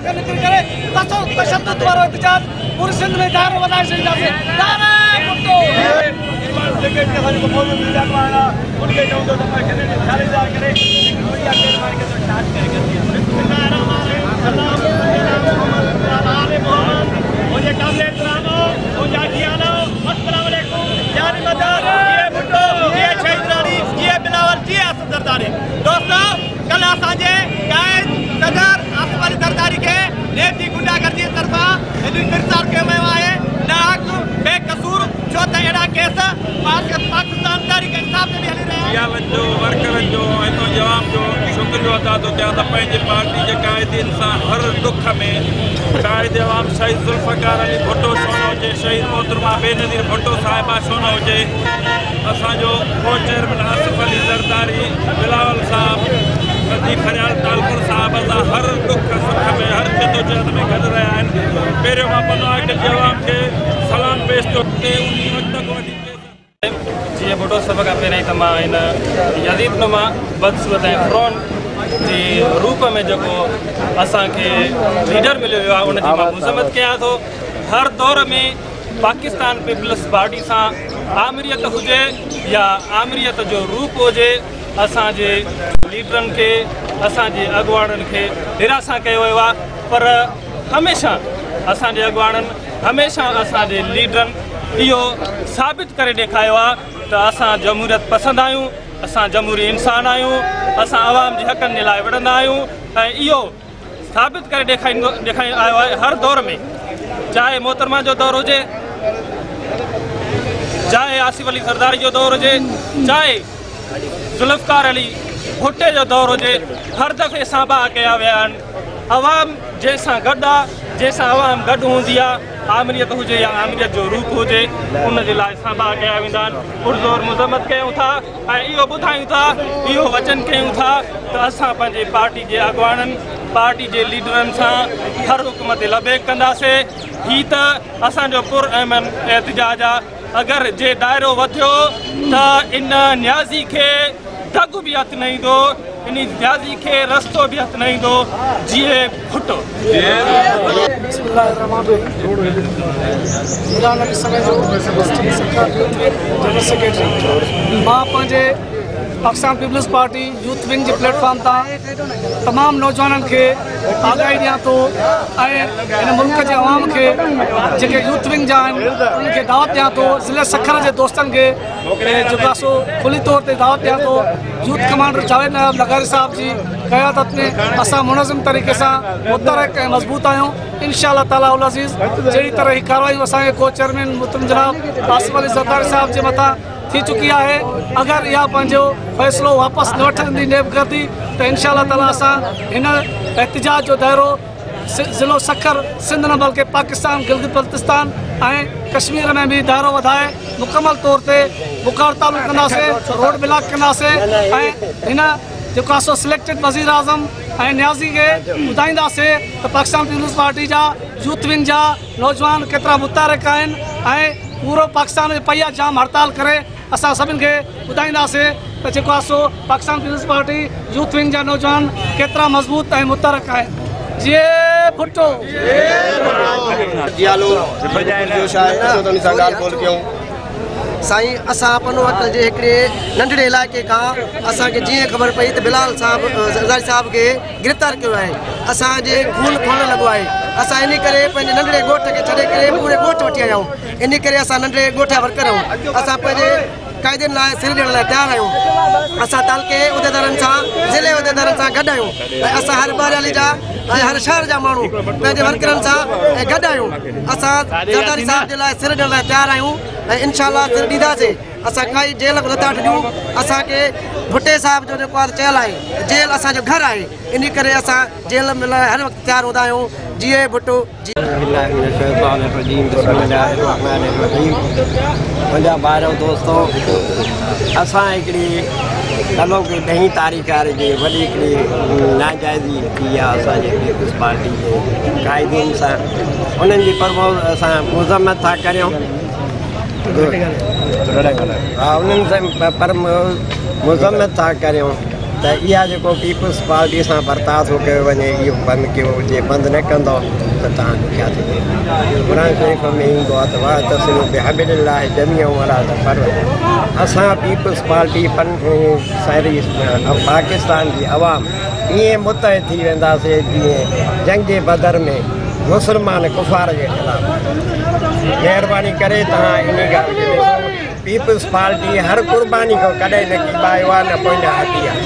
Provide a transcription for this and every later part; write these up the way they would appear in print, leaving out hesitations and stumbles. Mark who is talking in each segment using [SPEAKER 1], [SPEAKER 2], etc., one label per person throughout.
[SPEAKER 1] بازار کان نڪري ڪري تشدد وارو احتجاج پوري سنڌ ۾ دائرو وڌائي ڇڏينداسين. نعرا ڀٽو.
[SPEAKER 2] دوستو ڪلهه اسان جي قائد صدر آصف علي زرداري کي نيب جي گنڊا گردي طرفان گرفتار ڪيو ويو آهي، ناحق بي قصور، ڇو ته اهڙا ڪيس پاڪستان تحريڪ انصاف تي به هلي رهيا آهن.
[SPEAKER 3] جيالن جو، ورڪرن جو ۽ تنهنجي عوام جو شڪريو ادا ٿو ڪيان ته پنهنجي پارٽي جي قائدين سان هر ڏک ۾ قائد عوام شهيد ذوالفقار علي ڀٽو ڇو نه هجي، شهيد محترمه بينظير ڀٽو صاحبه ڇو نه هجي، اسان جو ڪو چيئرمين آصف علي زرداري، بلاول صاحب، سدي فريال ٽالپر صاحب سان هر ڏک سک ۾ هر جدوجهد ۾ گڏ رهيا آهن. پهريون مان پنو عاقل جي عوام کي سلام پيش ٿو تي انهي وقت کان وٺي ڪيس.
[SPEAKER 4] جيئي ڀٽو. سڀ کان پهريان ته مان هن يزيد نما بدصورت ۽ فرون جي روپ ۾ جيڪو اسان کي ليڊر مليو ويو آهي، ان جي مان مذمت ڪيان ٿو. هر دور ۾ پاڪستان پيپلز پارٽي سان آمريت هجي يا آمريت جو روپ هجي، اسان جي ليڊرن کي، اسان جي اڳواڻن کي هراسان ڪيو ويو آهي، پر هميشه اسان جي اڳواڻن، هميشه اسان جي ليڊرن اهو ثابت ڪري ڏيکاريو آهي ته اسان جمهوريت پسند آهيون، اسان جمهوري انسان آهيون، اسان عوام جي حقن جي لاءِ وڙهندا آهيون ۽ اهو ثابت ڪري ڏيکاري آيو آهي هر دور ۾، چاهي محترمه جو دور هجي، چاهي آصف علي زرداري جو دور هجي، چاهي ذوالفقار علي ڀٽي جو دور هجي، هر دفعي سانباها ڪيا ويا آهن. عوام جنهن سان گڏ آهي، جنهن سان عوام گڏ هوندي آهي، آمريت هجي يا آمريت جو روپ هجي، ان جي لاءِ سانباها ڪيا ويندا آهن. پرزور مذمت ڪيون ٿا ۽ اهو ٻڌايون ٿا، اهو وچن ڪيون ٿا ته اسان پنهنجي پارٽي جي اڳواڻن، پارٽي جي ليڊرن سان هر حڪم تي لبيڪ ڪنداسين. هي ته اسان جو پر امن احتجاج آهي. اگر جي دائرو وڌيو ته ان نيازي کي دڳ به هٿ نه ايندو، ان نيازي کي رستو به هٿ نه ايندو. جيئي ڀٽو.
[SPEAKER 1] بسم الله الرحمن الرحيم. Ghulam Nabi Samejo, district Sukkur general secretary. مان پنهنجي Pakistan Peoples Party youth wing جي پليٽ فارم تان تمام نوجوانن کي آگاهي ڏيان ٿو ۽ هن ملڪ جي عوام کي، جيڪي يوٿ ونگ جا آهن، انهن کي دعوت ڏيان ٿو. ضلع سکر جي دوستن کي جيڪو آهي سو کلي طور تي دعوت ڏيان ٿو. يوٿ ڪمانڊر جاويد ناياب لغاري صاحب جي قيادت ۾ اسان منظم طريقي سان متحرڪ ۽ مضبوط آهيون. انشاء الله تعاليٰ العزيز، جهڙي طرح هي ڪارروائيون اسان جي ڪو چيئرمين محترم جناب آصف علي زرداري صاحب جي مٿان ٿي چڪي آهي، اگر اها پنهنجو فيصلو واپس نه وٺندي نيب گردي، ته انشاء الله تعاليٰ اسان هن احتجاج جو دائرو ضلعو سکر، سنڌ نه بلڪه پاڪستان، گلگت بلتستان ۽ ڪشمير ۾ به دائرو وڌائي مڪمل طور تي بک هڙتالون ڪنداسين، روڊ بلاڪ ڪنداسين ۽ هن جيڪو آهي سو سليڪٽيڊ وزير اعظم ۽ نيازي کي ٻڌائينداسين ته پاڪستان پيپلز پارٽي جا يوٿ ونگ جا نوجوان ڪيترا متحرڪ آهن ۽ پورو پاڪستان ۾ پهيا جام هڙتال ڪري اسان سڀني کي ٻڌائينداسين ته جيڪو آهي سو Pakistan Peoples Party youth wing جا نوجوان ڪيترا مضبوط ۽ متحرڪ آهن. جيئي ڀٽو.
[SPEAKER 5] جيالو جوش آهي، اچو ته ان سان ڳالهه ٻولهه ڪيون.
[SPEAKER 6] سائين، اسان پنو عاقل جي هڪڙي ننڍڙي علائقي کان، اسان کي جيئن خبر پئي ته بلاول صاحب زرداري صاحب کي گرفتار ڪيو آهي، اسان جي خون کولڻ لڳو آهي. اسان ان ڪري پنهنجي ننڍڙي ڳوٺ کي ڇڏي ڪري پوري ڳوٺ وٺي آيا آهيون. ان ڪري اسان ننڍڙي ڳوٺ جا ورڪر آهيون. اسان پنهنجي قائدين لاءِ سر ڏيڻ لاءِ تيار آهيون. اسان تعلقي عهديدارن سان، ضلعي عهديدارن سان گڏ آهيون ۽ اسان هر ٻهراڙي جا ۽ هر شهر جا ماڻهو پنهنجي ورڪرن سان ۽ گڏ آهيون. اسان زرداري صاحب جي لاءِ سر ڏيڻ لاءِ تيار آهيون ۽ انشاء الله سر ڏينداسين. اسان ڪائي جيل نٿا ڏيون. اسان کي ڀٽي صاحب جو جيڪو آهي چيل آهي، جيل اسان جو گهر آهي. ان ڪري اسان جيل ۾ لاءِ هر وقت تيار هوندا آهيون. جيئي ڀٽو.
[SPEAKER 7] منهنجا ڀائر دوستو، اسان هڪڙي ڪلهوڪي 10 تاريخ واري جي وڏي هڪڙي ناجائزي ٿي آهي اسان جي پيپلز پارٽي جي قائدين سان، انهن جي پر اسان مذمت ٿا ڪريون. ها، انهن سان پر مذمت ٿا ڪريون. ته اها جيڪو پيپلز پارٽي سان برتاءُ ٿو ڪيو وڃي اهو بند ڪيو، جي بند نه ڪندؤ ته توهان ڏکيا ٿي ويندا. قرآن شريف ۾ ايندو آهي ته واعتصموا بحبل الله جميعا ولا تفرقوا. اسان پيپلز پارٽي ساري پاڪستان جي عوام ائين متحد ٿي وينداسين جيئن جنگ بدر ۾ مسلمان ڪفار جي خلاف. مهرباني ڪري توهان ان ڳالهه کي ڏسو. پيپلز پارٽي هر قرباني کان ڪڏهن نه ڪيٻايو آهي نه پوئيندا هٽي آهي.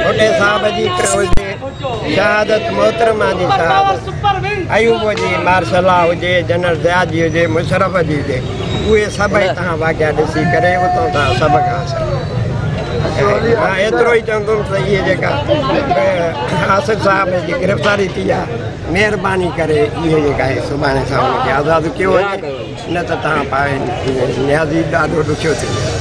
[SPEAKER 7] ڀٽي صاحب جي هجي شهادت، محترمه جي شهادت، ايوب جي مارشل لا هجي، جنرل ضياء جي هجي، مشرف جي هجي، اهي سڀئي توهان واقعا ڏسي ڪري اتان توهان سبق حاصل ڪيو. مان ايترو ئي چوندم ته اهي جيڪا آصف صاحب جي گرفتاري ٿي آهي، مهرباني ڪري اهي جيڪا آهي سڀاڻي سان هن کي آزاد ڪيو وڃي، نه ته توهان پاڻ نيازي ڏاڍو ڏکيو ٿي ويندو.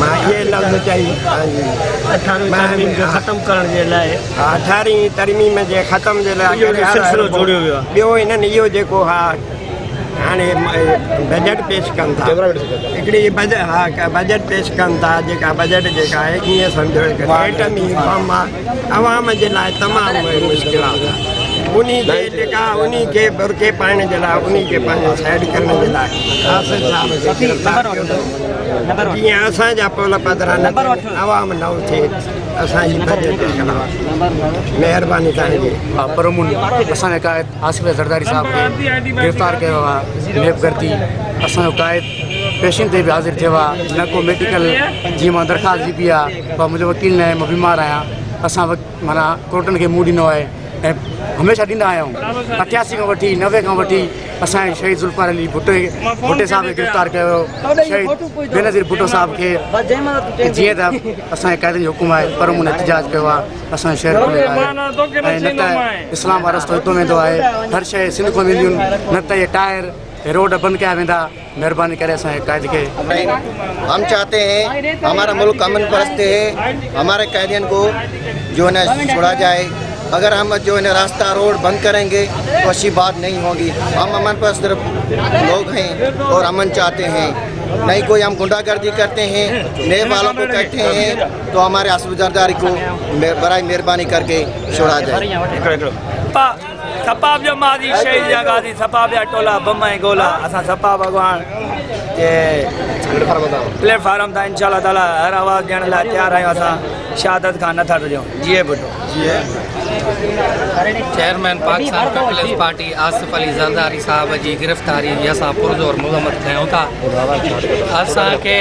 [SPEAKER 7] مان اهي لفظ چئي پنهنجي
[SPEAKER 8] 18وين ترميم کي ختم ڪرڻ جي لاء،
[SPEAKER 7] 18وين ترميم جي ختم جي لاء
[SPEAKER 8] سلسلو جوڙيو ويو آهي.
[SPEAKER 7] ٻيو هنن اهو جيڪو ها هاڻي بجيٽ پيش ڪن ٿا، هڪڙي بجيٽ پيش ڪن ٿا، جيڪا بجيٽ جيڪا آهي ائين سمجهو هڪ ايٽمي بم آهي عوام جي لاء تمام مشڪلات آهي. انهي کي جيڪا انهي کي برقعي پائڻ جي لاء، انهي کي پنهنجو سائيڊ ڪرڻ جي لاء آصف صاحب کي گرفتار ڪيو اٿو، جيئن اسان جا پول پڌرا نه ٿين، عوام نه اٿي اسان جي بجيٽ جي خلاف. مهرباني توهان جي.
[SPEAKER 9] پرامن اسان جي قائد آصف علي زرداري صاحب کي گرفتار ڪيو آهي نيب گردي. اسان جو قائد پيشين تي به حاضر ٿيو آهي، نه ڪو ميڊيڪل جيئن مان درخواست ڏبي آهي پر منهنجو وڪيل نه آهي، مان بيمار آهيان. اسان معنيٰ ڪورٽن کي منهن ڏنو آهي ۽ هميشه ڏيندا آهيون. 88 کان وٺي 90 کان وٺي اسان جي شهيد ذوالفقار علي ڀٽي ڀٽي صاحب کي گرفتار ڪيو ويو، شهيد بينظير ڀٽو صاحب کي. جيئن ته اسان جي قائدن جو حڪم آهي پر ان احتجاج ڪيو آهي. اسان جو شهر کليل آهي ۽ نه ته اسلام آباد رستو هتو ويندو آهي، هر شيء سنڌ کان وينديون آهن، نه ته اهي ٽائر روڊ بند ڪيا ويندا. مهرباني ڪري اسان جي قائد کي.
[SPEAKER 5] हम चाहते हैं हमारा मुल्क अमन परस्त है, हमारे कैदियों को जो है छोड़ा जाए। अगर हम जो है रास्ता रोड बंद करेंगे तो अच्छी बात नहीं होगी। हम अमन परस्त लोग हैं और अमन चाहते हैं, नहीं कोई हम गुंडागर्दी करते हैं। नए वालों को कहते हैं तो हमारे आसिफ जरदारी को बराए मेहरबानी करके छोड़ा जाए।
[SPEAKER 2] सपाब जो माज़ी शहीद जा गाज़ी, सपाब जा टोला बम ऐं गोला। असां सपाब अॻवान जे प्लेटफार्म तां इंशाअल्लाह ताला हर आवाज़ ॾियण लाइ तयारु आहियूं। असां शहादत खां नथा ॾिजूं। जीए Bhutto.
[SPEAKER 10] Chairman Pakistan Peoples Party Asif Ali Zardari साहब जी गिरफ़्तारी जी असां पुरज़ोर मज़म्मत कयूं था। असांखे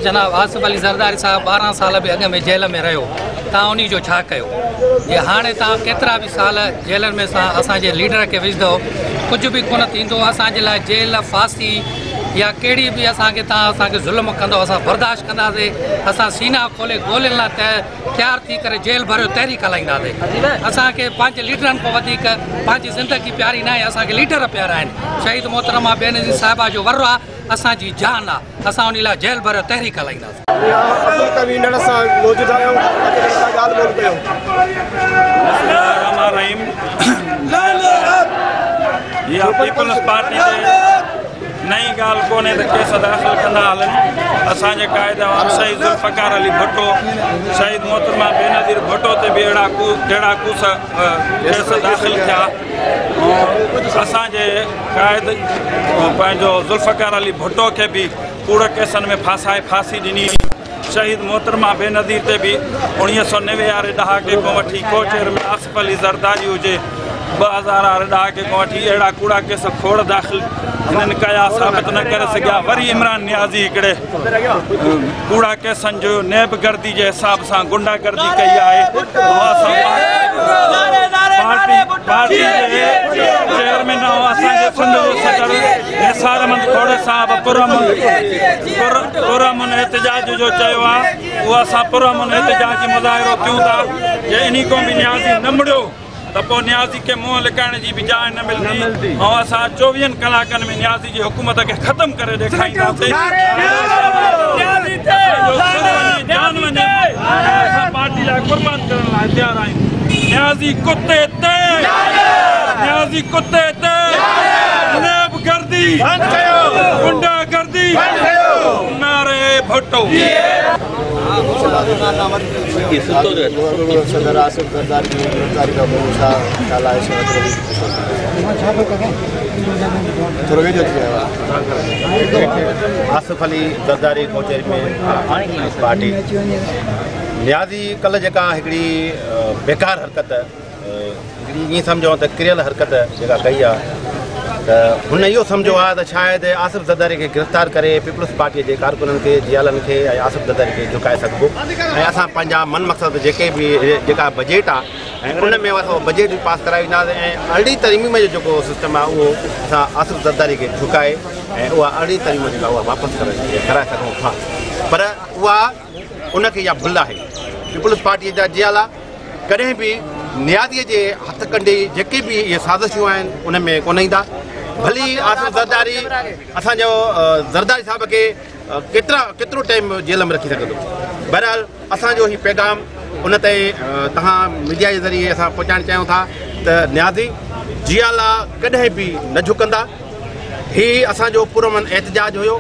[SPEAKER 10] जनाब आसिफ अली ज़रदारी साहब 12 साल बि अॻ में जेल में रहियो, तव्हां उन जो छा कयो? जे हाणे तव्हां केतिरा बि साल जेलनि में असांजे लीडर खे विझंदव, कुझु बि कोन थींदो। असांजे लाइ जेल, फांसी या कहिड़ी बि असांखे तव्हां असांखे ज़ुल्म कंदव, असां बर्दाश्त कंदासीं। असां सीना खोले गोलियुनि लाइ तयारु थी करे जेल भरियो तहरीक हलाईंदासीं। असांखे पंहिंजे लीडरनि खां वधीक पंहिंजी ज़िंदगी प्यारी न आहे, असांखे लीडर प्यारा आहिनि। शहीद मोहतरमा बेनज़ीर साहिबा जो वर आहे, असांजी जान आहे, असां उन लाइ जेल भरियो तहरीक हलाईंदासीं।
[SPEAKER 3] पीपल्स पार्टी नई ॻाल्हि कोन्हे त केस दाख़िल कंदा हलनि। असांजे क़ाइद अवाम शहीद ज़ुल्फ़िकार अली भुट्टो, शहीद मोहतरमा बेनज़ीर भुट्टो ते बि अहिड़ा कूस केस दाख़िल थिया। असांजे क़ाइद पंहिंजो ज़ुल्फ़िकार अली भुट्टो खे बि कूड़ केसनि में फासाए फांसी ॾिनी। शहीद मोहतरमा बेनज़ीर ते बि 1990 वारे ॾहाके खां वठी को चेयरमैन आसिफ अली ज़रदारी हुजे, 2000 वारे ॾहाके खां वठी अहिड़ा कूड़ा केस खोड़ दाख़िल हिननि कया, साबित न करे सघिया। वरी इमरान नियाज़ी हिकिड़े कूड़ा केसनि जो नेब गर्दी जे हिसाब सां गुंडागर्दी कई आहे। पार्टी जे चेयरमैन ऐं असांजे सिंध जो सदर निसार अहमद खोड़े साहब पुरअमन एहतजाज जो चयो आहे, उहो असां पुरअमन एहतजाजी मुज़ाहिरो कयूं था। जे इन खां बि नियाज़ी न मुड़ियो त पोइ नियाज़ी खे मुंहुं लिकाइण जी बि जाइ न मिलंदी ऐं असां 24 कलाकनि में नियाज़ी जी हुकूमत खे ख़तमु करे ॾेखारींदासीं। जान वञे, असां पार्टी लाइ क़ुर्बान करण लाइ तयारु आहियूं। नियाज़ी कुते ते, नियाज़ी कुते ते, नेब गर्दी, गुंडा गर्दी, नारे भुट्टो।
[SPEAKER 11] सदर आसिफ ज़रदारी की गिरफ्तारी का छा ख़्याल आहे? थोरो वेझो थी वियो आहे।
[SPEAKER 12] आसिफ अली ज़रदारी को चेयरमैन पार्टी नियाज़ी कल जेका हिकिड़ी बेकार हरकत हिकिड़ी ईअं सम्झो त किरियल हरकत जेका कई आहे त हुन इहो सम्झो आहे त शायदि आसिफ ज़रदारी खे गिरफ़्तार करे पीपल्स पार्टीअ जे कारकुननि खे, जियालनि खे ऐं आसिफ ज़रदारी खे झुकाए सघिबो ऐं असां पंहिंजा मन मक़सद जेके बि जेका बजट आहे ऐं उन में असां बजट बि पास कराए वेंदासीं ऐं अहिड़ी तरमीम जो जेको सिस्टम आहे उहो असां आसिफ ज़रदारी खे झुकाए ऐं उहा अहिड़ी तरमीम जेका उहा वापसि कराए सघूं था। पर उहा उनखे इहा भुल आहे। पीपल्स पार्टीअ जा जियाला कॾहिं बि नियाज़ीअ जे हथ कंडे जेके बि इहे साज़िशूं आहिनि उन में कोन ईंदा। भली आसिफ ज़रदारी असांजो ज़रदारी साहिब खे केतिरो टाइम जेल में रखी सघंदो। बहरहाल असांजो हीउ पैगाम उन ते तव्हां मीडिया जे ज़रिए असां पहुचाइण चाहियूं था त नियाज़ी जियाला कॾहिं बि न झुकंदा। हीउ असांजो पुरअमन एहतजाज हुयो।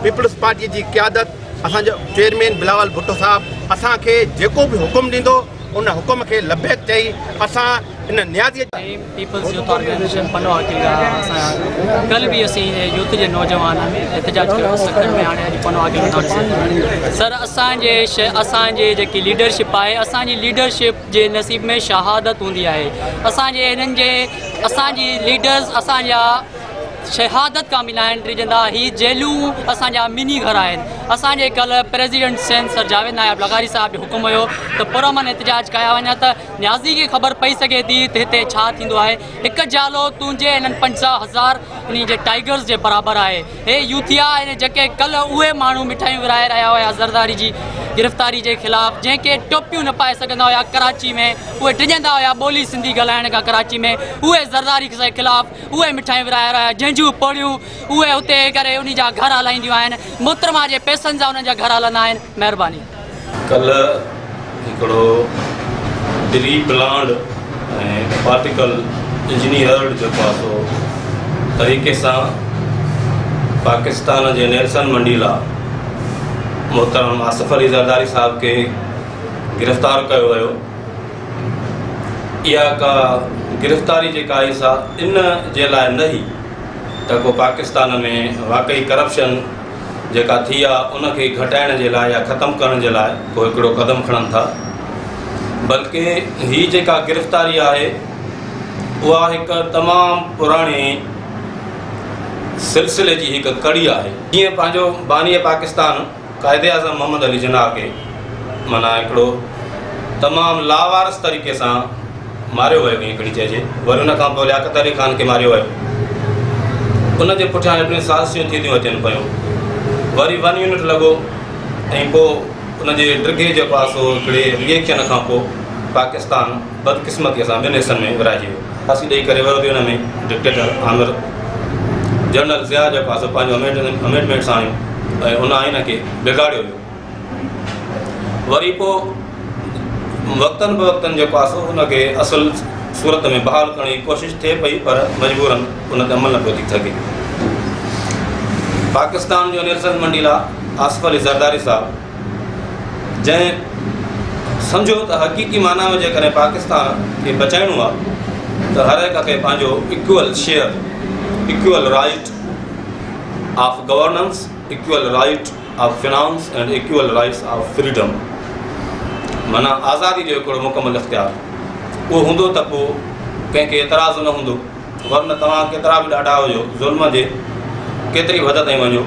[SPEAKER 12] पीपल्स पार्टीअ जी क़यादत असांजो चेयरमैन बिलावल भुट्टो साहिबु असांखे जेको बि हुकुम ॾींदो उन हुकुम खे लबैक चई असां इन नियाज़ीअ
[SPEAKER 13] पीपल्स यूथ ऑर्गेनाइजेशन पनो अकील असां कल बि असीं यूथ जे नौजवाननि एहतजाज कयो सखर में, हाणे अॼु पनो अकील सर असांजे जेकी लीडरशिप आहे, असांजी लीडरशिप जे नसीब में शहादत हूंदी आहे। असांजे हिननि जे असांजी लीडर्स असांजा शहादत खां बि न आहिनि डिॼंदा। ही जेलूं असांजा मिनी घर आहिनि। असांजे कल्ह प्रेसिडेंट सेन सर जावेद नायब लगारी साहिब जो हुकुम हुयो त पुरअमन एहतजाज कया वञा त नियाज़ी खे ख़बर पई सघे थी त हिते छा थींदो आहे। हिकु जालो तुंहिंजे हिननि 50,000 इन जे टाइगर्स जे बराबरि आहे। हे यूथिया आहिनि जेके कल्ह उहे माण्हू मिठाइयूं विराए रहिया हुया ज़रदारी जी गिरफ़्तारी जे ख़िलाफ़, जंहिंखे टोपियूं न पाए सघंदा हुया कराची में, उहे डिॼंदा हुया ॿोली सिंधी ॻाल्हाइण खां कराची में, उहे ज़रदारी जे ख़िलाफ़ उहे मिठाइयूं विराए रहिया, जंहिंजूं पोड़ियूं उहे उते करे उन जा घर हलाईंदियूं आहिनि, मोहतरमा जे पैसनि सां उन्हनि जा घर हलंदा आहिनि। महिरबानी।
[SPEAKER 14] कल्ह हिकिड़ो प्री प्लांड ऐं पार्टिकल इंजीनियर्ड जेको आहे सो तरीक़े सां पाकिस्तान जे नेल्सन मंडेला मोहतरम आसिफ अली ज़रदारी साहिब खे गिरफ़्तार कयो वियो। इहा का गिरफ़्तारी जेका आहे सा इन जे लाइ न हुई त को पाकिस्तान में वाकई करप्शन जेका थी आहे उनखे घटाइण जे लाइ या ख़तमु करण जे लाइ को हिकिड़ो क़दम खणनि था, बल्कि ही जेका गिरफ़्तारी आहे उहा हिकु तमामु पुराणे सिलसिले जी हिकु कड़ी आहे। जीअं पंहिंजो बानी पाकिस्तान क़ाइदे आज़म मोहम्मद अली जिन्ना खे माना हिकिड़ो तमामु लावारिस तरीक़े सां मारियो वियो, ईअं खणी चइजे, वरी उन खां पोइ लियाकत अली ख़ान खे मारियो वियो, उन जे पुठियां हिकिड़ियूं साज़िशूं थींदियूं अचनि पियूं, वरी 1 यूनिट लॻो ऐं पोइ उनजे डिघे जेको आहे सो हिकिड़े रिएक्शन खां पोइ पाकिस्तान बदकिस्मतीअ सां ॿिनि हिसनि में विराइजी वियो। फांसी ॾेई करे वरियो हुन में डिक्टेटर आमिर जनरल ज़िया जेको आहे सो पंहिंजो अमेंडमेंट्स आणियो ऐं उन आइन खे बिगाड़ियो वियो। वरी पोइ वक़्तनि बवक़्तनि जेको आहे सो हुनखे असुल सूरत में बहाल करण जी कोशिशि थिए पई, पर मजबूरन उन ते अमल न पियो थी सघे। पाकिस्तान जो नेल्सन मंडेला आसिफ अली ज़रदारी साहिबु जंहिं सम्झो त हक़ीक़ी माना में जेकॾहिं पाकिस्तान खे बचाइणो आहे त हर हिक खे पंहिंजो equal share, equal right of governance, equal right of finance and equal rights of freedom, माना आज़ादी जो हिकिड़ो मुकमल इख़्तियार उहो हूंदो त पोइ कंहिंखे एतिराज़ न हूंदो, वरना तव्हां केतिरा बि ॾाढा हुजो, ज़ुल्म जे केतिरी हद ताईं वञो,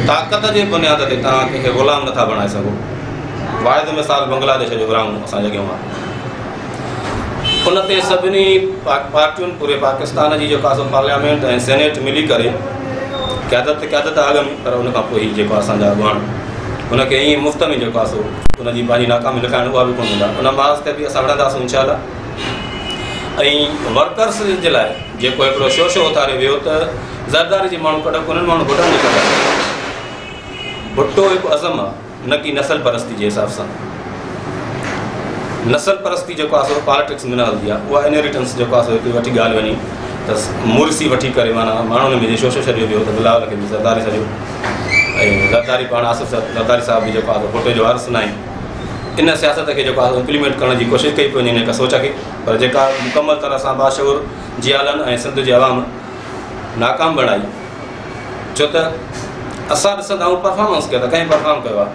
[SPEAKER 14] ताक़त जे बुनियाद ते तव्हां कंहिंखे ग़ुलाम नथा बणाए सघो। वाहिद मिसाल बांग्लादेश जो विरामो असां जॻियूं आहे। उन ते सभिनी पार्टियुनि पूरे पाकिस्तान जी जेको आहे पार्लियामेंट ऐं सेनेट मिली करे क़यादत क़यादत अॻु में, पर उन खां पोइ जेको असांजा अॻवान हुनखे ईअं मुफ़्त में जेको आहे सो हुनजी पंहिंजी नाकामी लिखाइण उहा बि कोन ॾींदा। उन महाज़ ते बि असां विढ़ंदासीं इंशा। ऐं वर्कर्स जे लाइ जेको हिकिड़ो शोशो उथारे वियो त ज़रदारी जे माण्हू कढ कोन्हनि, माण्हू भुटनि जे कढ। भुट्टो हिकु अज़म आहे, न की नस्ल परस्ती जे हिसाब सां। नस्ल परस्ती जेको आहे सो पॉलिटिक्स में न हलंदी आहे, उहा इनहेरिटेंस जेको आहे सो हिकु वठी ॻाल्हि वञी त मुर्सी वठी करे माना माण्हुनि में शोशो छॾियो वियो त बिलावल खे बि ज़रदारी छॾियो ऐं ज़रदारी पाण आसिफ ज़रदारी साहिबु बि जेको आहे भुट्टो जो वारिस न आहिनि। ان سياست کي جيڪو آهي امپليمينٽ ڪرڻ جي ڪوشش ڪئي پئي وڃي ان هڪ سوچ کي، پر جيڪا مڪمل طرح سان باشعور جيالن ۽ سنڌ جي عوام ناڪام بڻائي. ڇو ته اسان ڏسندا آهيون پرفارمنس کي ته ڪنهن پرفارم ڪيو آهي.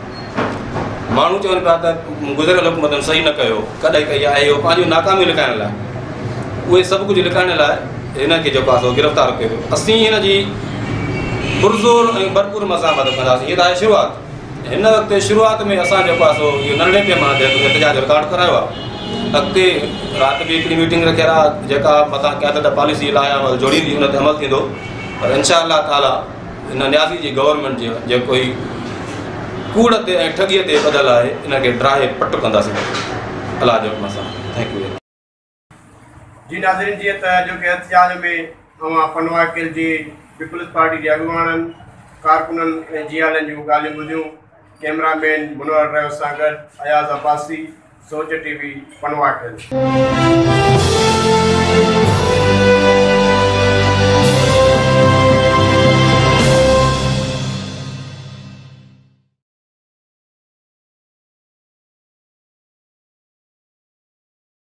[SPEAKER 14] ماڻهو چون پيا ته گذريل حڪومتن صحيح نه ڪيو، ڪڏهن ڪئي آهي، اهو پنهنجون ناڪاميون لڪائڻ لاء، اهي سڀ ڪجهه لڪائڻ لاء هن کي جيڪو آهي سو گرفتار ڪيو ويو. اسين هن جي پرزور ۽ ڀرپور مزاحمت ڪنداسين. هيء ته آهي شروعات. هن وقت شروعات ۾ اسان جيڪو آهي سو اهو ننڍڙي پيماني تي احتجاج رڪارڊ ڪرايو آهي. اڳتي رات به هڪڙي ميٽنگ رکيل آهي، جيڪا مٿان قيادت پاليسي لاء عمل جوڙيندي ان تي عمل ٿيندو. پر انشاء الله تعاليٰ هن نيازي جي گورنمينٽ جي جيڪو هي ڪوڙ تي ۽ ٺڳيء تي ٻڌل آهي ان کي ڊاهي پٽ ڪنداسين الله جي حڪم سان. Thank you.
[SPEAKER 15] جي ناظرين جيئن ته اڄوڪي احتجاج ۾ اوهان پنوعاقل جي پيپلز پارٽي جي اڳواڻن، ڪارڪنن ۽ جيالن جون ڳالهيون ٻڌيون. ڪئميرا مين منور ريو سان گڏ اياز عباسي، سوچ ٽي وي، پنوعاقل.